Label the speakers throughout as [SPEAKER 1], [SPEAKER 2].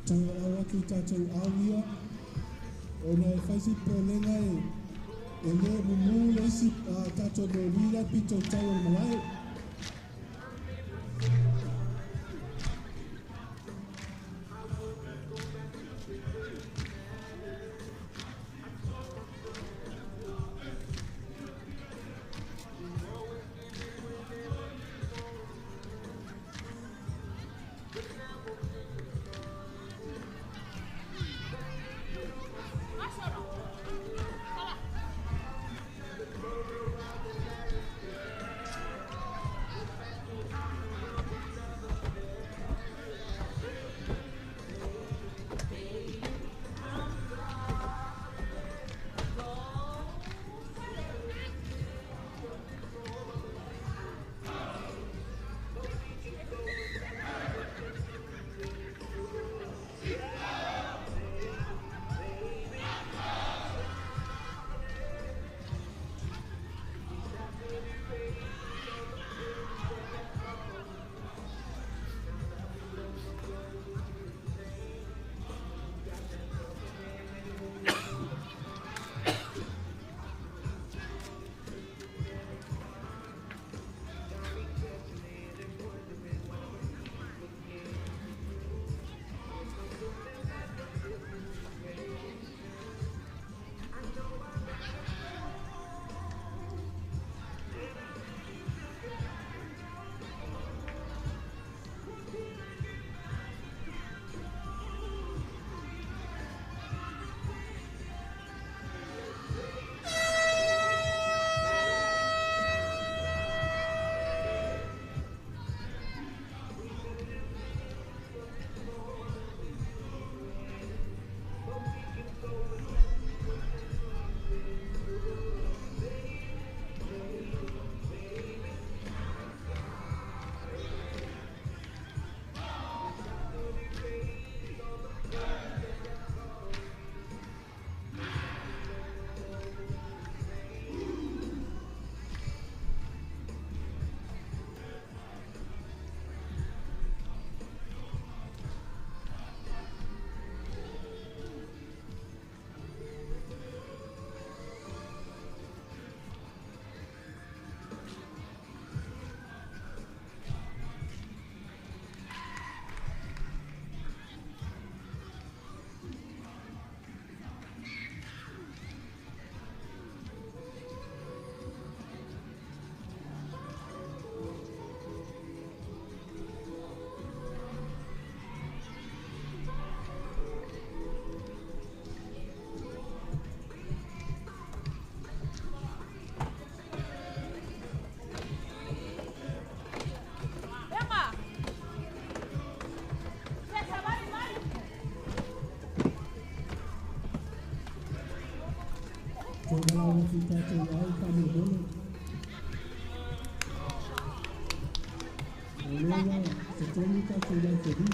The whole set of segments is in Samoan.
[SPEAKER 1] Tauau atu tātou auia, ona e whaisi pōlenga e le mumu le isi tātou no lila pito tau o le malae. Tau atu tātou ai faamolemole. O lea ua totogi tatou laifeli.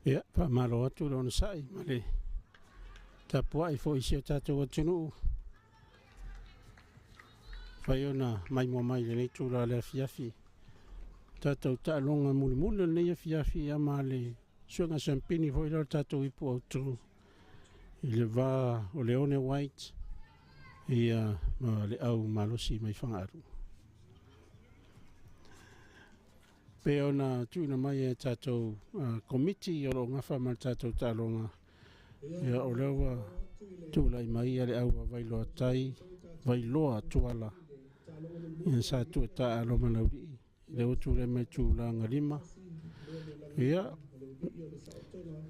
[SPEAKER 2] Ia, faamalo atu le onosai ma le tapuai foi i si o tatou atunuu. Fai ona maimoa mai i lenei itula o le afiafi. Tatou taaloga mulimuli o lenei afiafi ia ma le suega siampini foi lea o le tatou ipu autu i le va o Leone White ia ma le au malosi mai Fagaalu. Pe ona tuuina mai e tatou komiti o lo o gafa ma le tatou taaloga, ia o lea ua tulai mai le au a Vailoa Tai, Vailoa Tuala, ia sa tua taalo ma Laulii, lea ua tulai mai tulaga 5, ia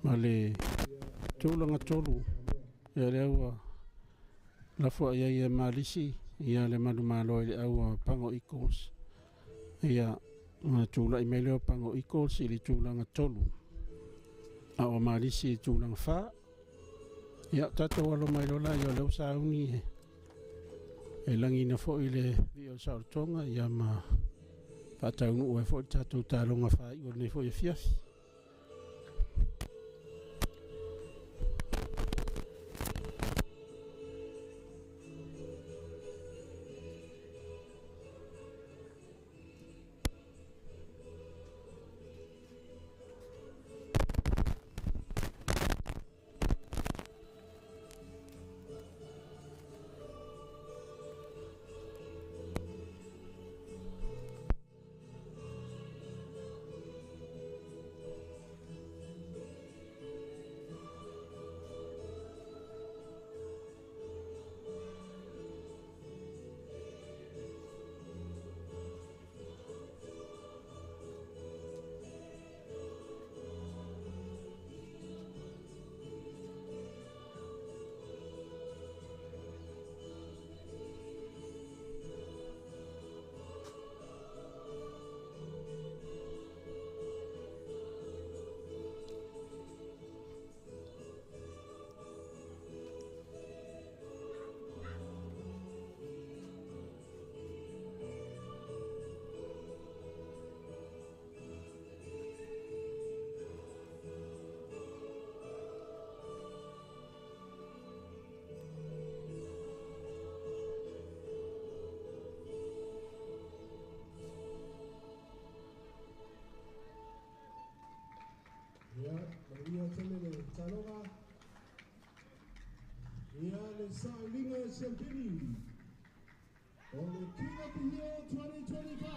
[SPEAKER 2] ma le tulaga 3, ia lea ua lafoai ai e Malisi, ia le manumalo i le au a Pago Eagles. Ia, na tulai mai lea o Pago Eagles i le tulaga 3, a o Malisi i le tulaga 4. Ia, tatou alo mai loa ia o lea ua sauni e lagina foi le vii o le saolotoga, ia ma faataunuu ai foi le tatou taaloga faaiu o lenei foi afiafi.
[SPEAKER 1] Sailiga Siampini o le King of the Hill 2025.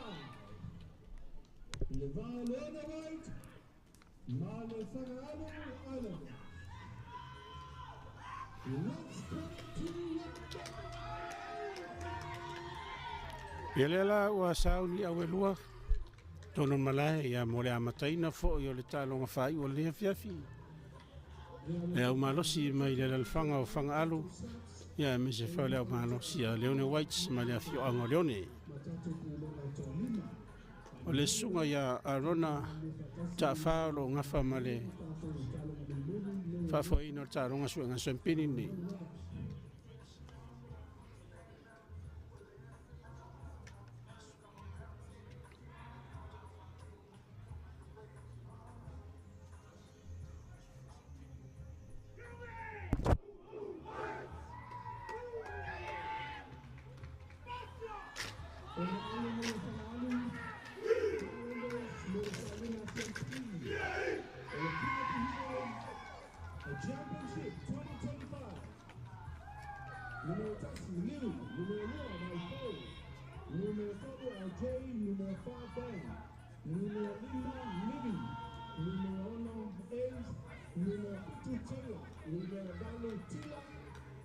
[SPEAKER 1] Le va Leone White ma le Fagaalu Islanders. Let's put it to the
[SPEAKER 2] Ia lea la ua sauni au e lua tonu malae ia mo le amataina fo'i o le taaloga faaiu o lenei afiafi. Le au malosi mai le alalafaga o Fagaalu ia aemaise foi o le au malosi a Leone Whites ma le afioaga o Leone. O le susuga ia Arona Taafā o loo gafa ma le faafoeina o le taaloga suega siampini lenei.
[SPEAKER 1] Championship 2025. Numero tasi, Liu. Numero lua, Maifou. Numero tolu, LJ. Numero fa, Ben. Numero lima, Libby. Numero ono, Ace. Numero fitu, Taylor. Numero valu, Tila.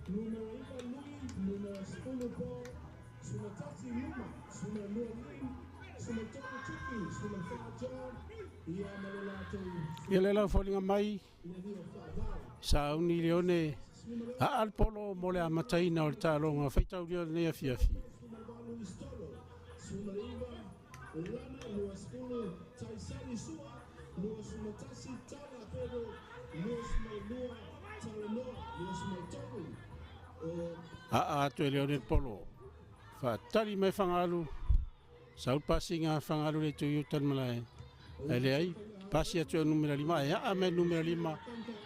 [SPEAKER 1] Numero iva, Louis. Numero sefulu, Paul. Suma tasi, Luma. Suma lua, Lim. Suma tolu, Tiki. Suma fa, John. Ia ma le latou
[SPEAKER 2] Ia lea la foliga mai
[SPEAKER 1] le lia fa, Val.
[SPEAKER 2] sauni Leone aa le polo mo le amataina o le taaloga faitaulia o lenei afiafi.
[SPEAKER 1] Suma valu, Istolo. Suma iva, Lana, lua sefulu, Taisali Sua, lua suma tasi, Tala Pedro, lua suma lua, Talanoa, lua suma tolu, o
[SPEAKER 2] Aa atu e Leone le polo. Faatali mai Fagaalu. Sau pasiga Fagaalu le itu i uta le malae. Ae leai pasi atu e numera lima e aa mai numera lima.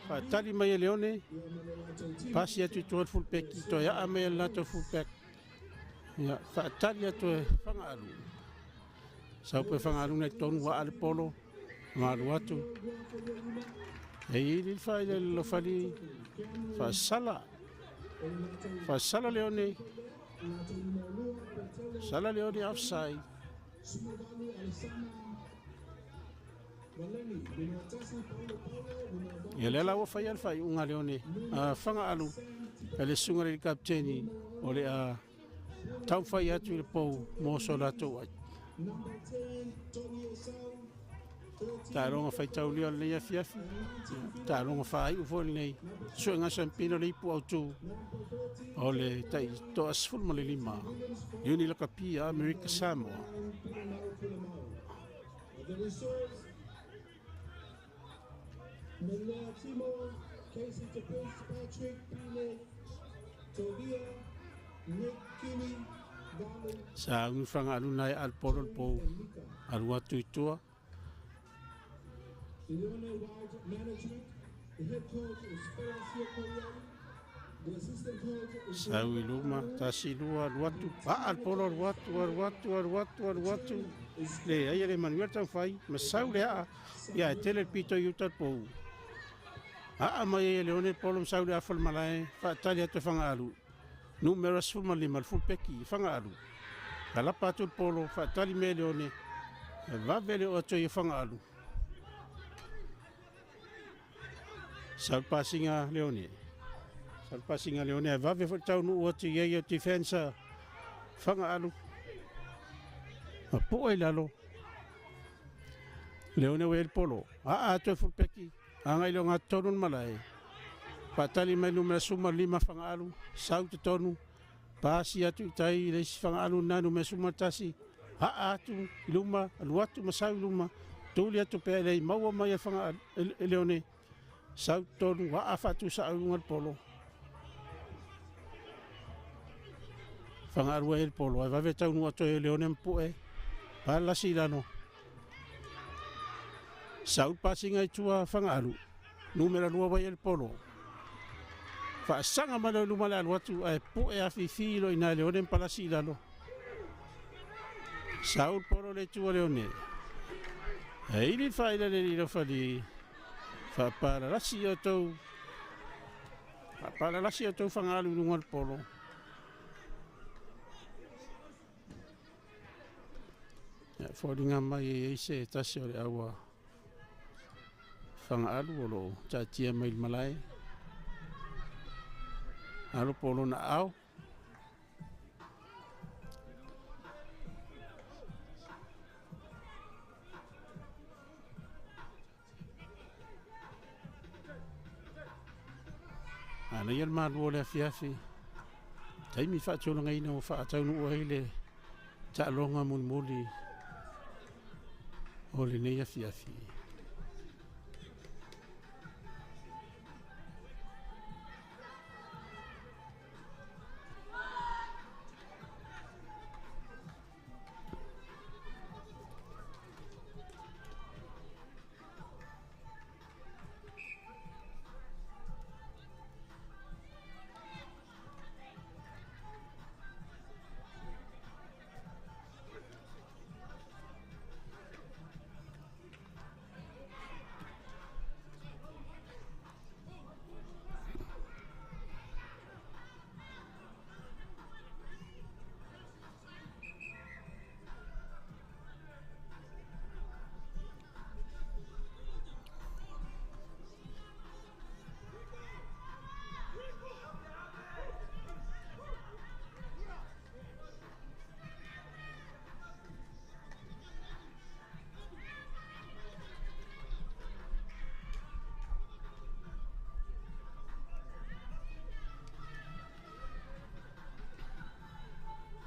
[SPEAKER 2] Faatali mai e Leone. Pasi atu i tua le fullback toe aa mai e le latou fullback. Ia faatali atu e Fagaalu. Sau pe Fagaalu na i tonu ua aa le polo. Malu atu. E i le fai le lofali faasala. Faasala Leone. Sala Leone offside.
[SPEAKER 1] Suma valu, Alessana, Valeni, numero tasi, Paulo Paulo, numero valu,
[SPEAKER 2] Ia lea la ua faia le faaiuga Leone a Fagaalu e le susuga i le kapiteni o le a taumafai atu i le pou mo so latou ai.
[SPEAKER 1] Number 10, Tony Esau, 13,
[SPEAKER 2] Taaloga faitaulia o lenei afiafi. Taaloga faaiu foi lenei. Suega Sampino le ipu autu o le tai toa 15. Iuni Lakapi Amerika Samoa.
[SPEAKER 1] The reserves, Melea Timo, Casey DePrince, Patrick, Pile, Tovia, Nick Kinney, Valu,
[SPEAKER 2] Sa unu Fagaalu nai al polo le pou
[SPEAKER 1] and Mika.
[SPEAKER 2] alu atu i tua.
[SPEAKER 1] Leone Wide Management, the head coach is Horacio Coriani, the assistant coach is
[SPEAKER 2] Sau i luma, tasi lua, alu atu, aa le polo alu atu, alu atu, alu atu, alu atu. Le ai le Manuel taufai, ma sau le aa, ia e tele le pito i uta le pou. Aa mai ai e Leone le polo ma sau le afa le malae, faatali atu e Fagaalu. Numera 15 le fullback i Fagaalu. Kalapa atu le polo, faatali me Leone, e vave le o atu i Fagaalu. Sau le pasinga Leone. Sau le pasinga Leone, e vave foi taunuu atu i ai o defensa Fagaalu. Ma pua i lalo. Leone ua i le polo. Aa atu e fullback, agai le ogatotonu le malae. Faatali mai numera 15 Fagaalu, sau totonu, pasi atu i tai i le isi Fagaalu na numera 11. Aa atu i luma, alu atu ma sau i luma, tuli atu pea e le maua mai e Fagaalu, e Leone. Sau totonu, aa faatusa au i luga le polo. Fagaalu ai le polo, ai vave taunuu atu e Leone ma pue. Palasi i lalo. Sau le pasiga i tua Fagaalu. Numera lua vai e le polo. Faasaga mai le luma le alu atu ae pue afifi lo ina Leone ma palasi i lalo. Sau le polo le tua Leone. E ili le faaila le lilo fali. Faapalalasi o tou. Palalasi o tau fagaalu i luga o le polo. Ia foliga mai e iai se tasi o le aua fagaalu o loo taatia mai le malae. Alo polo na ao. Ana ia le malu o le afiafi. Taimi faatulagaina ua faataunuu ai le taaloga mulimuli o lenei afiafi.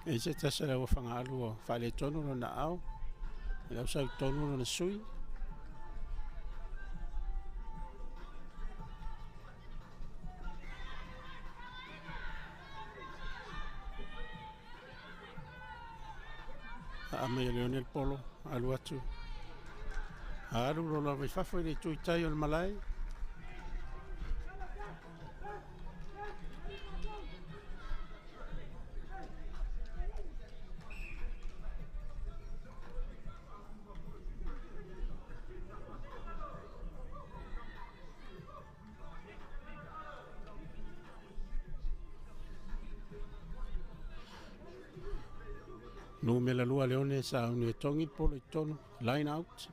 [SPEAKER 2] E se tasi o le fagaalu o faaletonu lona ao, e lau sautonu lona sui. Aa mai e Leone le polo, alu atu. Alu lola mai fafo i le tuitai o le malae. Numera 2 Leone sa uni e tongi polo i tonu, line out.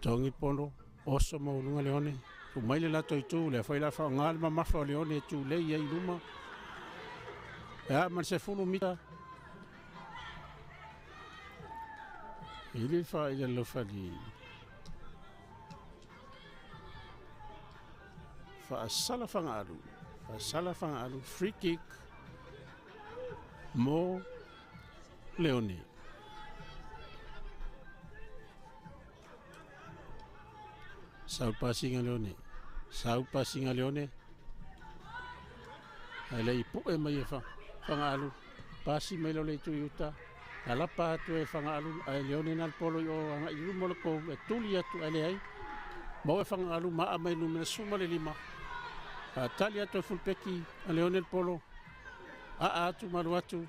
[SPEAKER 2] Tongi polo, oso maulunga Leone. Tu mai le lato i tu, le afai la whaonga le mamafa o Leone e tu lei ai luma. Ea, ma se fulu mita. Ili wha i le lofali. Whaasala whangaalu. Whaasala whangaalu, free kick. Mo Leone. Sau pasinga Leone. Sau pasinga Leone. Ai lei pu'e mai e whangaalu. Pasi mai lo le tu iuta. Alapa atu e whangaalu. Ai Leone nal polo i o anga i rumo le kou. E tuli atu ai le ai. Mau e whangaalu maa mai numera suma le lima. A tali atu e fulpeki a Leone le polo. A atu malu atu.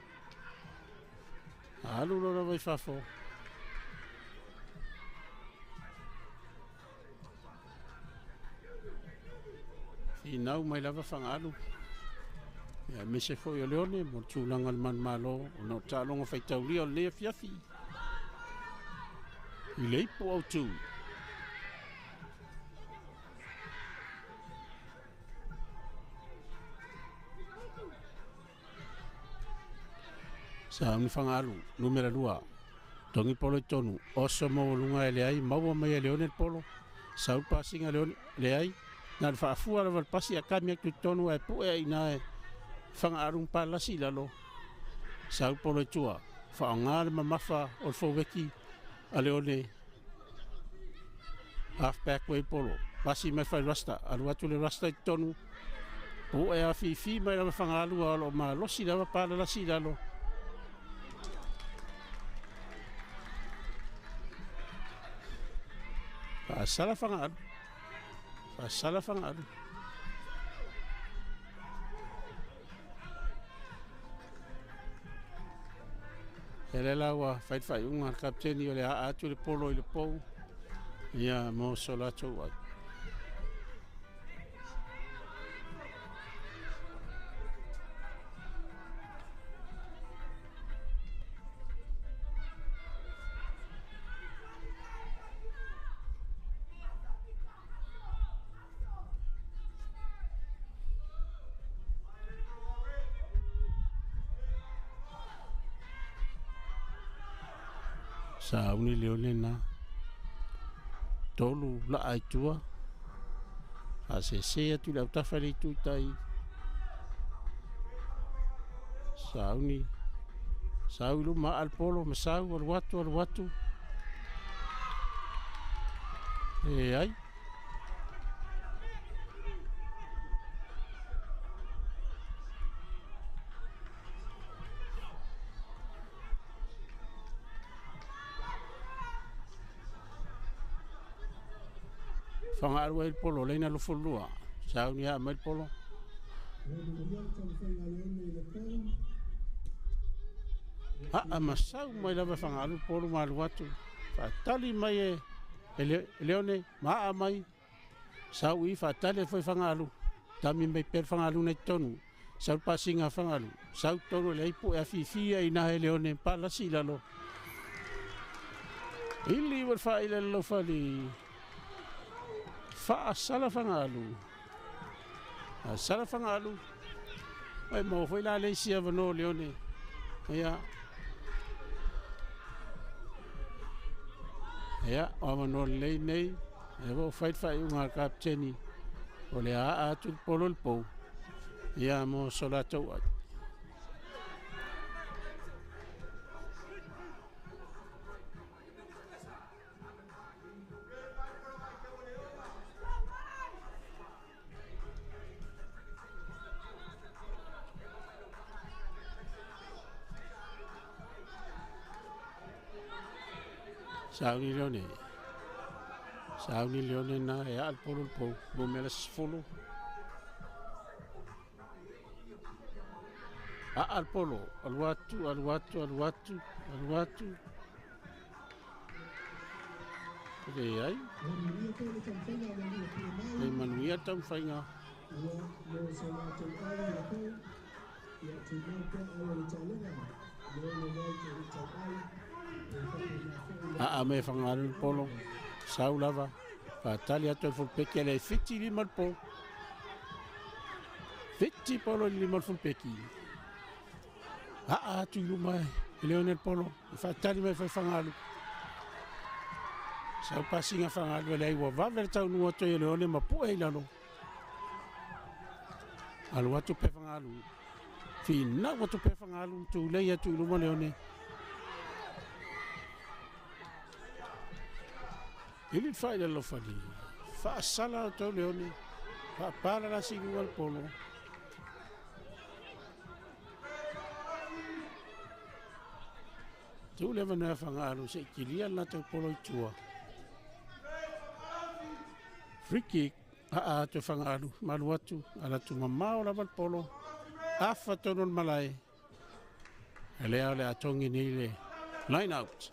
[SPEAKER 2] Alu lola vai fafo. Finau mai lava whangaalu. Ia mese foi o Leone, mo tūlanga le manumalo, o no tālonga whaitaulia o lea fiafi. I le ipo au tū. Sa uni whangaalu, numera 2. Tongi polo i tonu, oso maualunga e leai, maua mai e Leone le polo. Sau pasinga Leone leai, nā le whaafua lava le pasi a kami atu i tonu e pu'e ai nā e whangaalu palasi lalo. Sau polo i tua, whaonga le mamafa o le fauweki a Leone. Half back way polo, pasi mai whai rasta, alu atu le rasta i tonu. Pu'e a fifi mai lava whangaalu a o malosi lava palalasi lalo. Whaasala whangaalu. Whaasala whangaalu. E le laua whaiwhai unga kapteni o le aa atu le polo i le pou. Ia mo so latou ai. Sauni Leone na tolu laa i tua. Faasese atu i le autafa i le itu i tai. Sauni sau i luma aa le polo ma sau alu atu alu atu. Leai. Fagaalua ai le polo laina 22. Sauni aa mai le polo. Aa ma sau mai lava fagaalu le polo ma alu atu. Faatali mai e Leone ma aa mai. Sau i faatali foi fagaalu. Tami mai pea le fagaalu na i totonu. Sau le pasiga fagaalu. Sau tonu le aipu e afifia i na e Leone palasi i lalo. Ili ua le faaila le laufali. Faasala fagaalu. Sala fagaalu. Ai mo foi la le isi avanoa o Leone. Ia. Ia, o avanoa lelei nei. E ua fai le faaiuga a le kapeteni. O le aa atu le polo i le pou. Ia mo so latou ai. Sauni Leone. Sauni Leone na e aa le polo i le pou. Numera 10. Aa le polo. Alu atu, alu atu, alu atu, alu atu. Leai. Le manuia taumafaiga. Aa me fagaalu le polo. Sau lava. Faatali atu e le fulupeki e le 75 le polo. 7 polo i le 5 le fulupeki. Aa atu i luma e Leone le polo. E faatali mai foi fagaalu. Sau pasiga fagaalu e leai ua vave le taunuu atu ai e Leone ma pue i lalo. Alu atu pe fagaalu. Finau atu pe fagaalu. Tulei atu i luma Leone. Ili le faaila le laufali. Faasala o tau Leone. Faapala i luga le polo. Tu le avanoa fagaalu se i kilia le latou polo i tua. Free kick. Aa atu e fagaalu. Malu atu. Ala atu mamao lava le polo. Afa tonu le malae. E lea o le atogi nei le line out.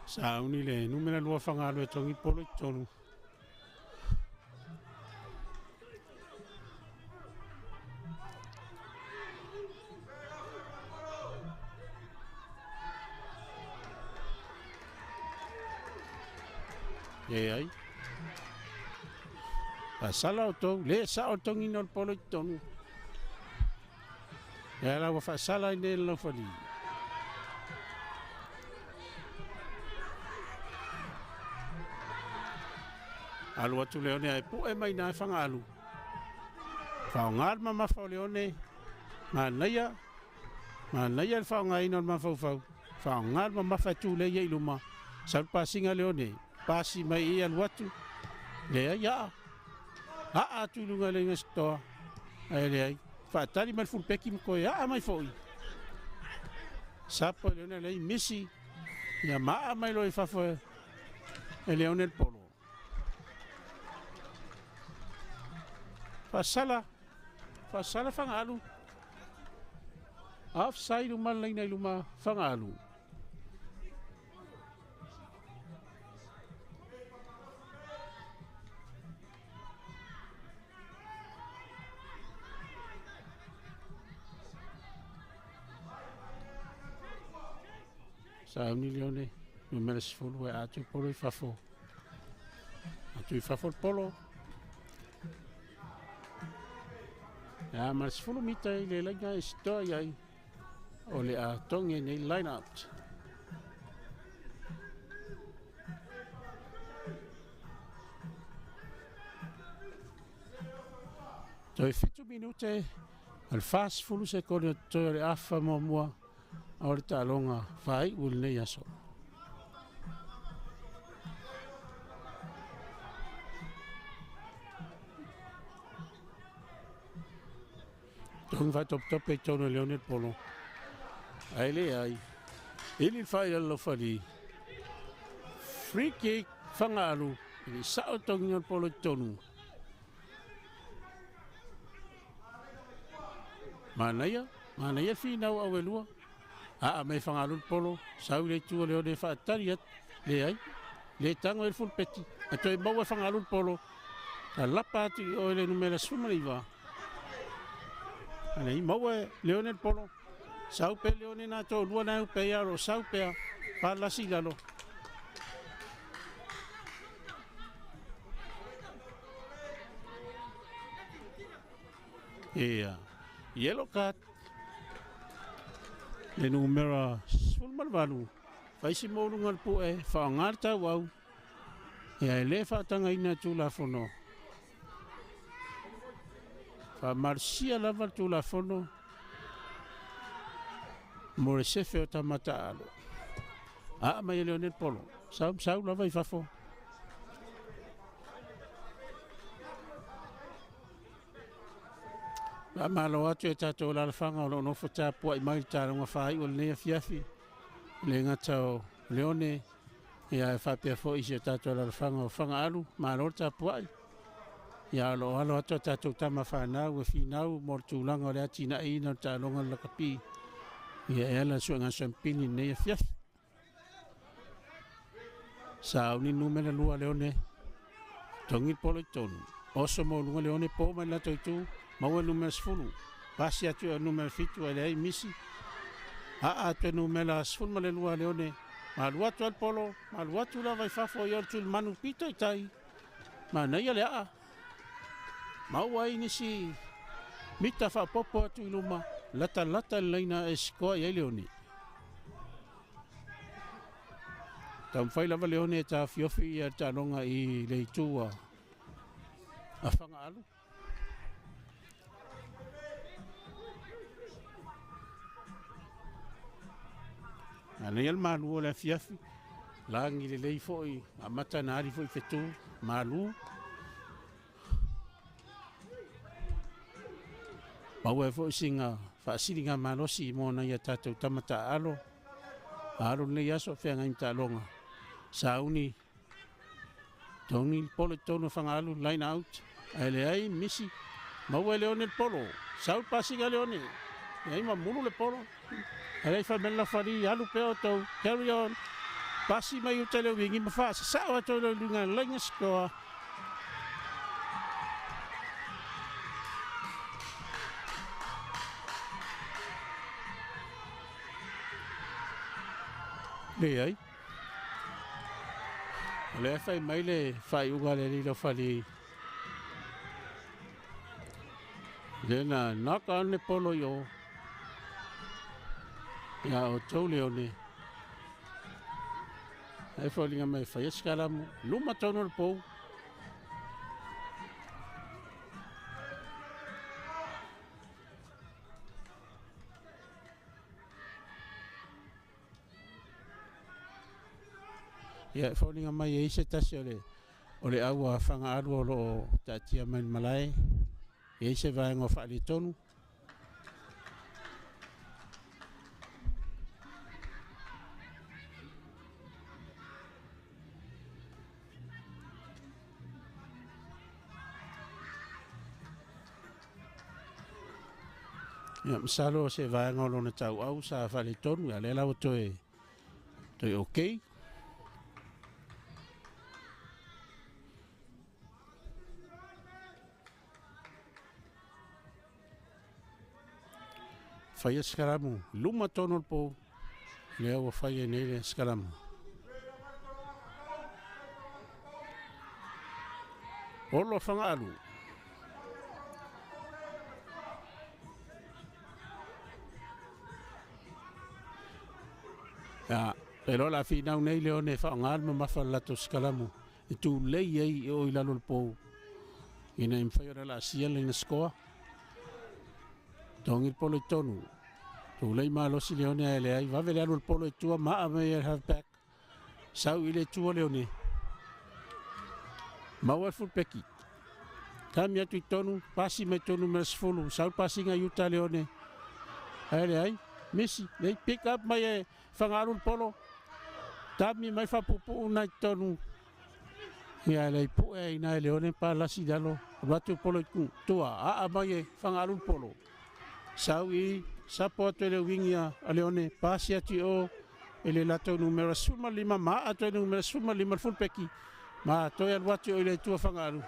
[SPEAKER 2] Sauni le numera 2 fagaalu e togi polo i totonu. Leai. Faasala o tou, le sao le togiina o le polo i totonu. Ia la ua faasala ai nei le laufali. Alu atu Leone ae pue mai na e fagaalu. Faaaoga le mamafa o Leone. Manaia. Manaia le faaaogaina o le mafaufau. Faaaoga le mamafa e tulei ai i luma. Sau le pasiga Leone. Pasi mai i alu atu. Leai aa. Aa atu i luga le gasitoa. Ae leai. Faatali mai le fulupeki ma koe aa mai foi. Sapo e Leone leai misi. Ia maa mai loa i fafo e Leone le polo. Faasala. Faasala fagaalu. Offside uma le laina i luma fagaalu. Sauni Leone, numera 10 e atu i polo i fafo. Atu i fafo le polo. Ia ma le 10 mita i le laina e sitoa i ai o le a togi nei line out. Toe 7 minute al 40 sekone o toe o le afa muamua o le taaloga faaiu i lenei aso. Togi faatopetope i totonu e Leone le polo. Ae leai. Ili le faailalo fali. Free kick Fagaalu. I le sao togiga o le polo i totonu. Manaia, manaia le finau au e lua. Aa mai Fagaalu le polo. Sau i le itu o Leone e faatali atu. Leai. Le tago i le fulupeti. A toe maua e Fagaalu le polo. Talapa atu i o i le numera 19. Alei maua e Leone le polo. Sau pe Leone na toalua na upe ia o sau pea. Palasi i lalo. Ia. Yellow card. Le numera 18. Faisi moluga le pue, whaonga le tauau. Ia e le faatagaina tulafono. Faamalosia lava le tulafono mo le sefe o tamata alo. Aa mai e Leone le polo. Sau, sau lava i fafo. Faamalo atu e tatou alalafaga o loo nofo tapuai mai le taaloga faaiu o lenei afiafi. Le gata o Leone, ia e faapea foi si o tatou alalafaga o Fagaalu, malo le tapuai. Ia o loo alo atu a tatou tama fanau e finau mo le tulaga o le atinaeina o le taaloga o le lakapi. Ia e ala suega sampini lenei afiafi. Sauni numera 2 Leone. Togi le polo i totonu. Oso maualuga Leone po mai le latou itu. Maua numera 10. Pasi atu e numera 7 e leai misi. Aa atu e numera 12 Leone. Malu atu al polo. Malu atu lava i fafo i o le tulimanu pito i tai. Manaia le aa. Maua ai nisi mita faapopo atu i luma. Lata lata le laina e sikoa i ai Leone. Taumafai lava Leone e taofiofi ia le taaloga i le itu a Fagaalu. Manaia le malu o le afiafi. Lagi lelei foi, amata na ali foi fetu, malu. Maua ai foi sina faasiliga malosi mo nai a tatou tama taaalo. Alo lenei aso feagai ma taaloga. Sauni togi le polo i totonu o Fagaalu, line out. Ae leai misi. Maua e Leone le polo. Sau le pasiga Leone. Leai ma mulu le polo. Ae leai faimea fali, alu pea o tou. Carry on. Pasi mai uta le wingi ma faasasao atu i le luga laina sikoa. Leai. O lea fai mai le faaiuga le lilo fali. Le na knock on le polo i o. Ia o tou Leone. Ai foliga mai fai e sikalamu. Luma tonu le pou. Ia e foliga mai e ise tasi o le au a Fagaalu o loo taatia mai le malae. E ise vaega o faaletonu. Ia masalo se vaega o lona tauau sa faaletonu. Ia lea la ua toe okay. Faia sikalamu, luma tonu o le pou. Lea ua faia nei le sikalamu. Olo Fagaalu. Te loa la finau nei Leone e faaaoga le mamafa o le latou sikalamu e tulei ai i o i lalo o le pou ina ia mafai ona laasia le laina sikoa. Togi le polo i tonu. Tulei malosi Leone ae leai. Vave le alu o le polo i tua maa mai e le half back. Sau i le tua Leone. Maua le fulpeki. Tami atu i tonu, pasi mai tonu numera 10. Sau le pasiga i uta Leone. Ae leai. Misi, nei pick up mai e Fagaalu le polo. Tami mai faapuupuu na i tonu. Ia leai pue ai ina e Leone palasi i lalo. Alu atu le polo i tua. Aa mai e Fagaalu le polo. Sau i sapo atu e le wingi a Leone. Pasi atu i o e le latou numera 15 ma aa atu e le numera 15 le fulpeki. Ma toe alu atu i o i le tua Fagaalu.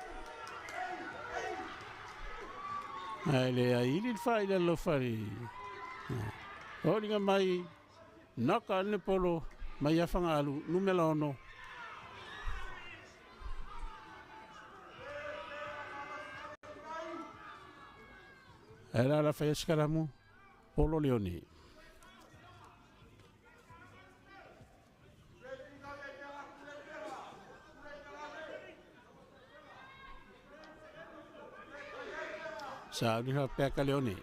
[SPEAKER 2] Ae leai ili le faa i lalo fale. Oliga mai Noka le polo mai ia Fagaalu numera 6. Ae la la fai sikalamu polo Leone. Sa uli ha peka Leone.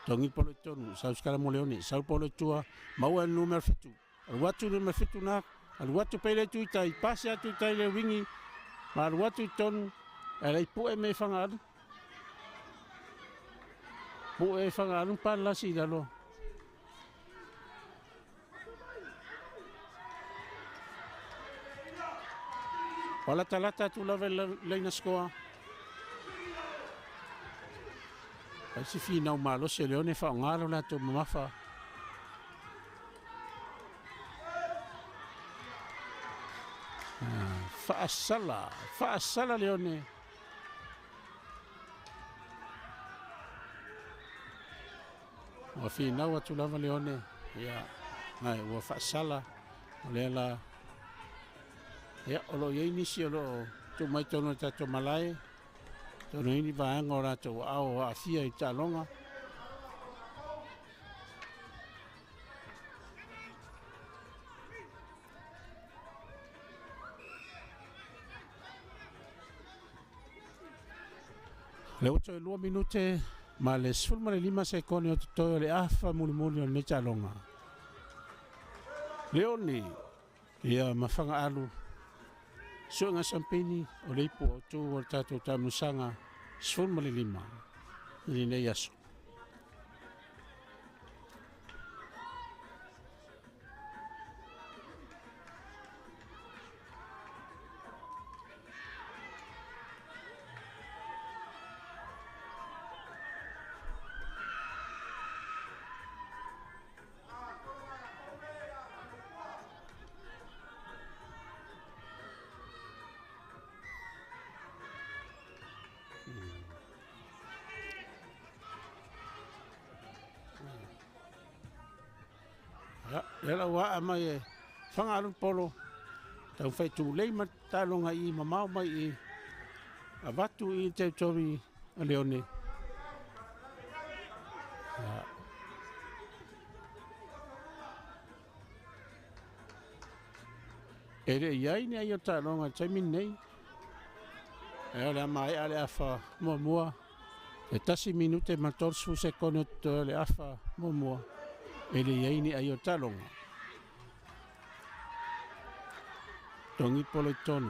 [SPEAKER 2] Tongi polo i tonu, sau sikalamu Leone, sau polo i tua, maua le numera 7. Alu atu le numera 7 na, alu atu pele tu i tai, pasi atu i tai le wingi, ma alu atu i tonu, e lei pue me Fagaalu. Pue Fagaalu pa lasi i lalo. O lata lata atu lava i laina scoa. Ai si finau malosi o Leone faaaoga lo latou mamafa. Faasala, faasala Leone. Ua finau atu lava Leone. Ia, nai, ua faasala. O lea la, ia, o lo o i ai nisi o lo o tuu mai tonu o le tatou malae. Tonu ai ni vaega o latou aao o aafia i taaloga. Le ua toe 2 minute ma le 15 sekone o totoe o le afa mulimuli o lenei taaloga. Leone, ia ma Fagaalu, suega sampeni o le ipu autu o le tatou taamilosaga 15 i lenei aso. Lea la ua aa mai e Fagaalu le polo, taumafai tulei ma taaloga i mamao mai i avatu i le territory a Leone. E le i ai ni ai o taaloga i le taimi lenei. E o le a maea le afa muamua. E 1 minute ma 30 sekone o totoe o le afa muamua. E le i ai ni ai o taaloga. Togi polo i tonu.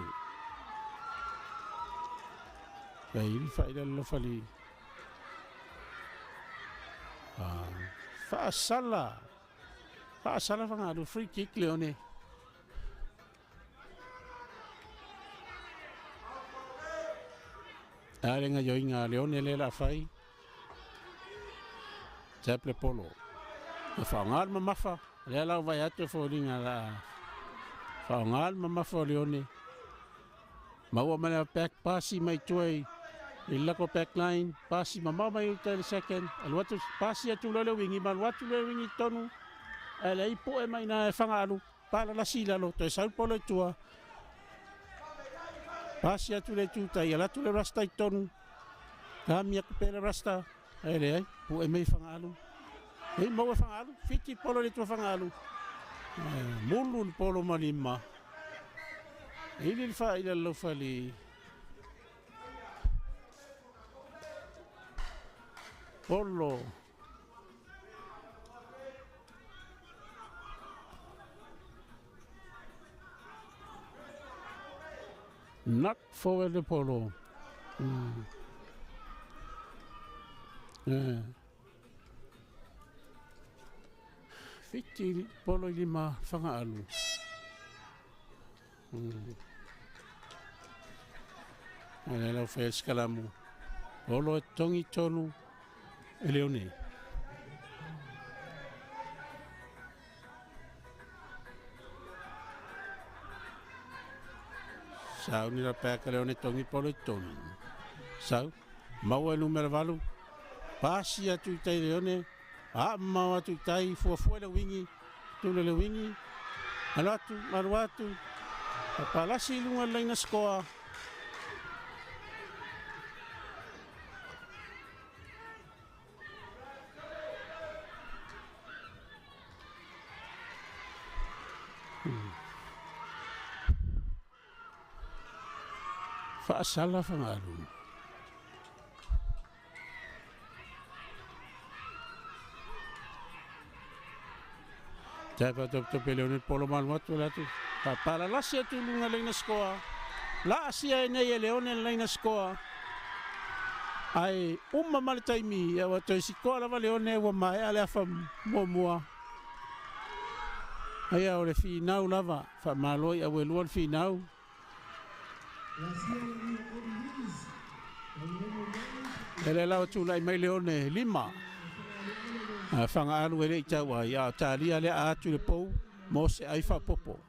[SPEAKER 2] Ia ili faila le lofali. Faasala. Faasala Fagaalu. Free kick Leone. A le gaioiga a Leone lea la fai. Tap le polo. Na faaaoga le mamafa. Lea la ua vaai atu e foliga la faaaoga le mamafa o Leone. Maua mai le back pasi mai tua i lako back line. Pasi mamao mai uta i le second. Alu atu, pasi atu loa le wingi. Ma alu atu le wingi i tonu. Ae leai poe mai ina e Fagaalu. Palalasi i lalo. Toe sau le polo i tua. Pasi atu le tutai, ala atu le rasta i tonu. Kami aku pe le rasta. Ae leai, pue mai Fagaalu. Ei maua Fagaalu, fiti polo le tua Fagaalu. Mulu le polo ma lima. Ili le faaila le laufali. Polo. Not forward le polo. 7 polo i 5 Fagaalu. Le lau whae skalamu. Polo e tongi tonu e leone. Sau ni rapea ka leone tongi polo e tonu. Sau, maua e numera 8. Pasi atu i tai leone. A mau atu i tai, fuafua le wingi. Tule le wingi. Alu atu, alu atu. Palasi lunga leina skoa. Faasala Fagaalu. Tapa top top leone polo malu atu le atu. Palalasi atu lunga leina skoa. La asia e nei e leone leina skoa. Ai uma ma le taimi ia wa toi sikoa lava leone ua maea le afa muamua. Aia o le finau lava faamalo i auelua le finau. Ele lau tulai mai leone 5. Fagaalu e le i tau ai a talia le atu le pou mo se ai faapopo.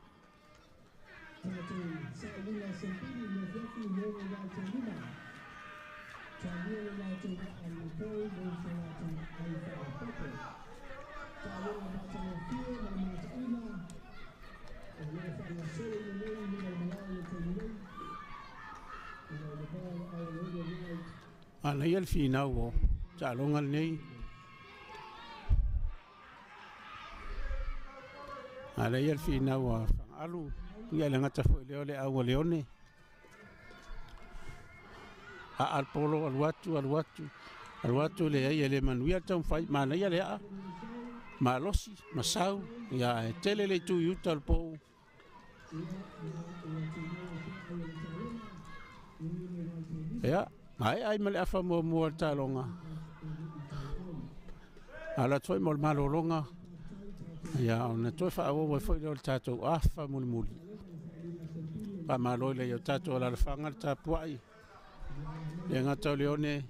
[SPEAKER 2] Ana ia le finau o taaloga lenei. Ala ia le finau a Fagaalu ia le gata foi lea o le au a leone. A alpolo alu atu alu atu alu atu le ai e le manuia le taumafai manaia le aa malosi masau ia e tele le itu i uta o le pou. Ia maea ai ma le afa muamua o le taaloga. Ala atu foi mo le malologa. Ia ona toe faaauau ai foi lea o le tatou afa mulimuli. Faamalo i le ia o tatou alalafaga le tapuai. Le gata o leone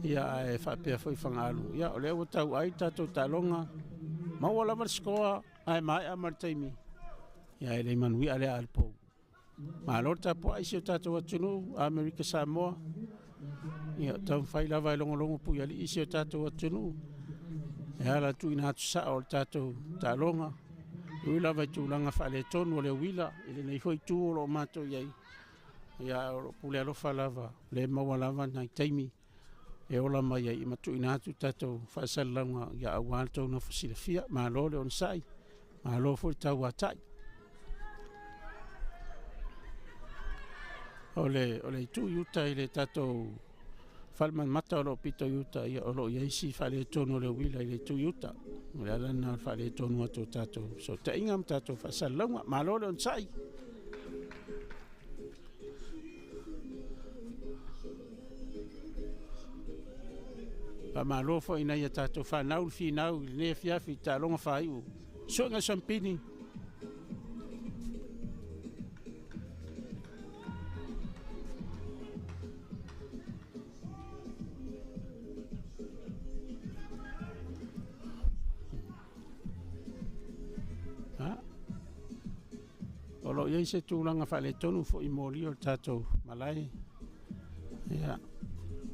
[SPEAKER 2] ia ae faapea foi Fagaalu. Ia o lea ua tau ai le tatou taaloga. Maua lava le sikoa ae maea ma le taimi. Ia e le manuia lea a le pou. Malo le tapuai si o tatou atunuu Amerika Samoa. Ia taumafai lava e logologo puialii si o tatou atunuu. E ala tuuina atu sao o le tatou taaloga. Ui lava i tulaga faaletonu o le uila i lenei foi itu o loo matou i ai. Ia o loo pule alofa lava le maua lava nai taimi e ola mai ai ma tuuina atu tatou faasalalauga ia aua le tou nofo silafia. Malo le onosai, malo foi le tauatai. O le itu i uta i le tatou falemanamata o loo pito i uta ia o loo i ai si faaletonu o le uila i le itu i uta. O le ala lena o le faaletonu atu o tatou sootaiga ma tatou faasalalauga. Malo le onosai. Faamalo foi ina ia tatou fanau le finau i lenei afiafi i taaloga faaiu. Suega Sampini. O loo i ai se tulaga faaletonu foi moli o le tatou malae. Ia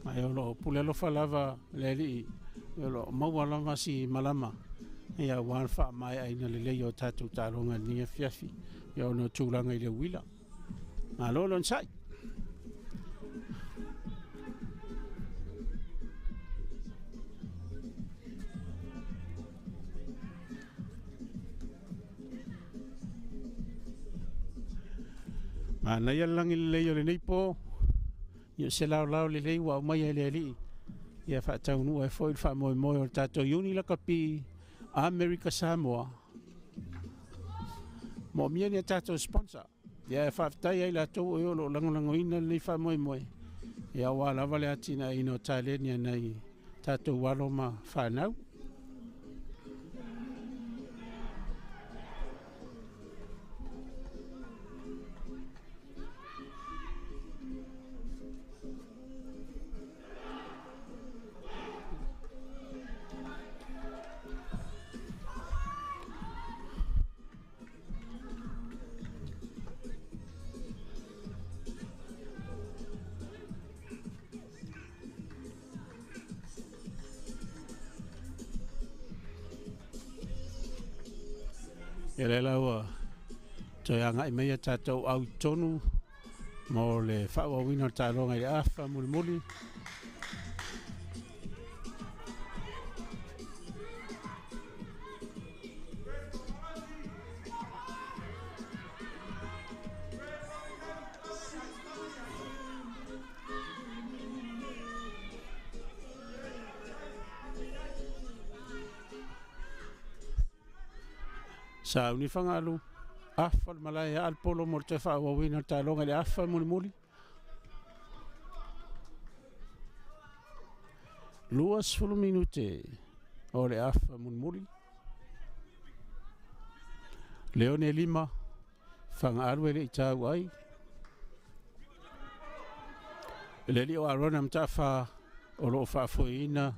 [SPEAKER 2] ae o loo pule alofa lava le alii o loo maua lava si malama. Ia ua le faamaeaina lelei o tatou taaloga i lenei afiafi. Ia ona o tulaga i le uila. Malo le onosai. Manaia le lagi lelei o lenei po, ia se laolao lelei ua aumai e le Alii, ia faataunuu ai foi le faamoemoe o le tatou Iuni Lakapi Amerika Samoa. Moomia ni a tatou sponsor, ia e faafetai ai latou o e o lo o lagolagoina lenei faamoemoe, ia aua lava le atinaeina o taleni a nai tatou alo ma fanau. Ia lea la ua toe agai mai a tatou au i totonu mo le faaauauina o le taaloga i le afa mulimuli. Sauni Fagalu, afa le malae aa le polo mo le toe faaauauina o le taaloga i le afa mulimuli. 20 minute o le afa mulimuli. Leone 5, Fagaalu e le i tau ai. Le alii o Arona Mataafa o lo o faafoeina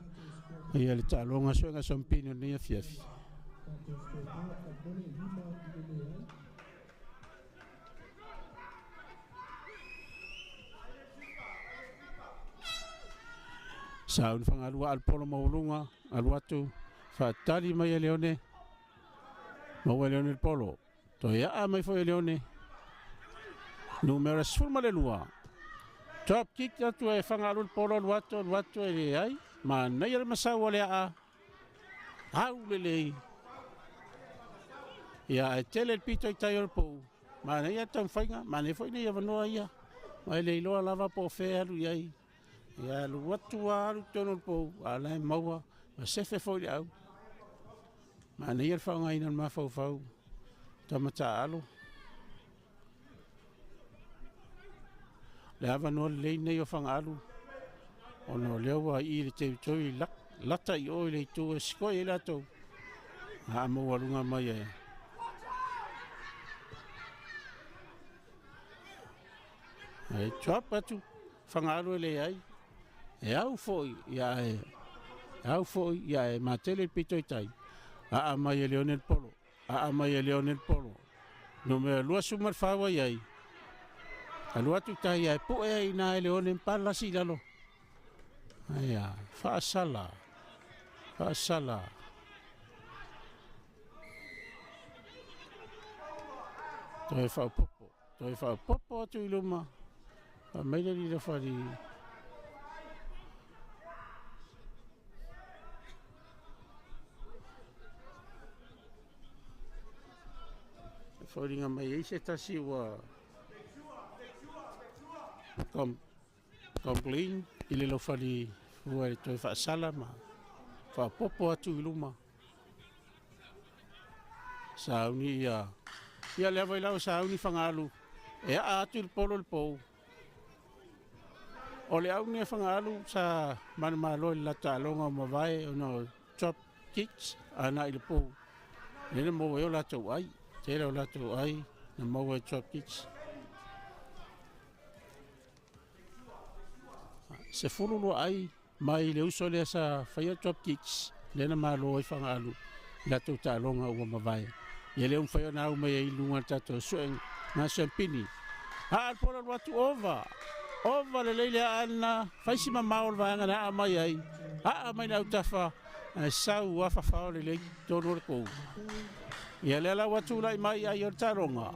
[SPEAKER 2] ia le taaloga suega sompini o lenei afiafi.
[SPEAKER 1] Tatou scoreboard faamolemole 5 i le leai.
[SPEAKER 2] Sauni Fagaalu aa le polo maualuga, alu atu, faatali mai e Leone, maua e Leone le polo. Toe aa mai foi e Leone, numera 12. Drop kick atu e Fagaalu le polo, alu atu, alu atu e leai. Manaia le masau o le aa, au lelei. Ia e tele le pito i tai o le pou. Manaia le taumafaiga, manaia foi nei avanoa ia. Ma e le iloa lava po o fea e alu i ai. Ia alu atu a alu totonu o le pou, a la e maua, ma sefe foi le au. Manaia le faaaogaina o le mafaufau, tama taaalo. Le avanoa lelei nei o Fagaalu, ona o lea ua i le territory lata i o i le itu e sikoi ai latou. A maualuga mai e. E drop atu Fagaalu e leai. E au foi ia e au foi ia e matele le pito i tai. Aa mai e Leone le polo. Aa mai e Leone le polo. Numera 24 ai ai. Alu atu tai e pu'e ai na e Leone palasi i lalo. Aia, faasala. Faasala. Toe faapopo. Toe faapopo atu i luma. Mai le lila fali. Foliga mai ai se tasi ua complain i le laufali ua e toe faasala ma faapopo atu i luma. Sauni ia. Ia le avai lau sauni Fagaalu. E aa atu i le polo le pou. O le au nei Fagaalu sa manumalo i le taaloga o mavae ona o drop kicks ana i le pou. Lele maua ai o latou ai. Tele o latou ai na maua e drop kicks. 12 ai mai le uso lea sa faia drop kicks lea na malo ai Fagaalu i latou taaloga ua mavae. Ia lea umafai ona au mai ai i luga o le tatou suega na sampini. Aa le polo alu atu ova. Ova lelei le aa lena, faisi mamao o le vaega na aa mai ai. Aa mai le autafa, ae sau afafao lelei tonu o le kou. Ia lea la ua tulai mai ai o le taaloga.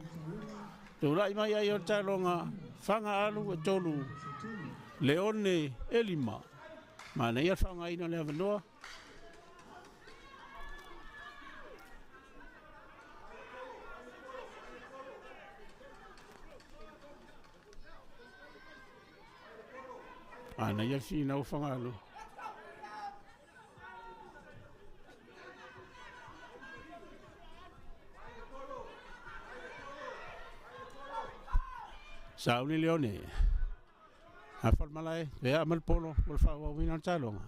[SPEAKER 2] Tulai mai ai o le taaloga, Fagaalu e 3, Leone e 5. Manaia le faaaogaina o le avanoa. Manaia le finau Fagalo. Sauni Leone. Afa le malae, lea ma le polo, mo le faaauauina o le taaloga.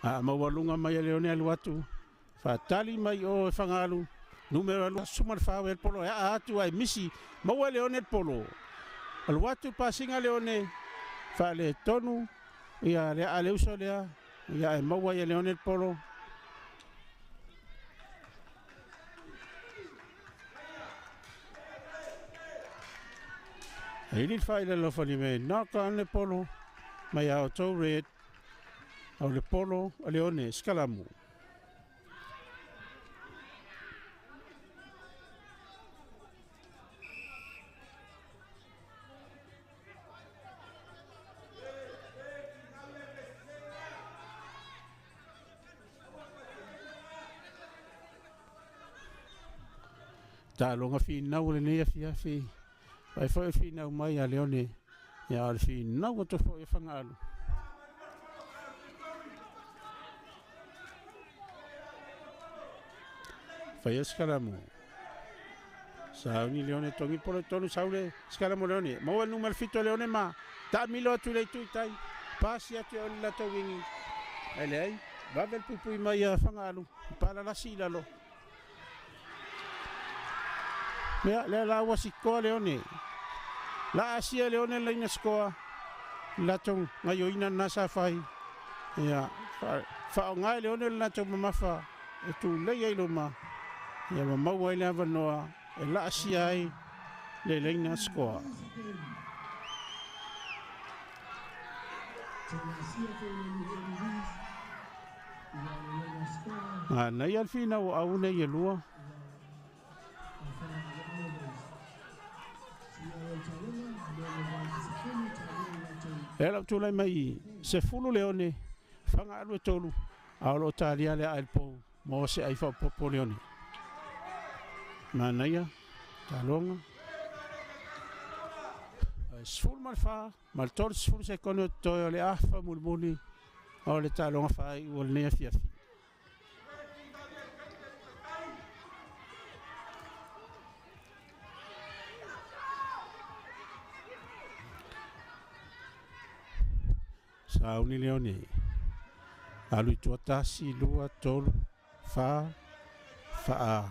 [SPEAKER 2] A maualuga mai e Leone alu atu, faatali mai o e Fagalu, numera 24 e le polo, e aa atu ai misi, maua e Leone le polo. Alu atu pasiga Leone, faaletonu, ia le aa le uso lea, ia e maua e Leone le polo. E ili le faila lofani me knock on le polo, mai a outou red, au le polo a Leone, Skalamu. Taaloga finau lenei afiafi, vai foi finau mai a Leone, ia o le finau atu foi e Fagalu. Faia Skalamu. Sauni Leone tongi polo tonu saule Skalamu Leone. Maua le numera 7 Leone ma taamilo atu le itu i tai. Pasi atu e o le latou wingi. Ai leai, vave le puipui mai a Fagalu. Palalasi i lalo. Mea, lea la ua sikoa Leone. La asia Leone laina sikoa. Latou gaioina na sa fai. Ia, faaaoga e Leone le latou mamafa e tulei ai luma. Ia ma maua ai le avanoa e laasia ai le laina sikoa. Manaia le finau o au nei e lua. E lau tulai mai 10 Leone, Fagalu e 3, a o loo talia le aa i le pou mo se ai faaopoopo Leone. Manaia, taaloga. 14 ma le 30 sekone o totoe o le afa mulimuli o le taaloga faaiu o lenei afiafi. Sauni Leone. Alu i tua 1, 2, 3, 4, faa.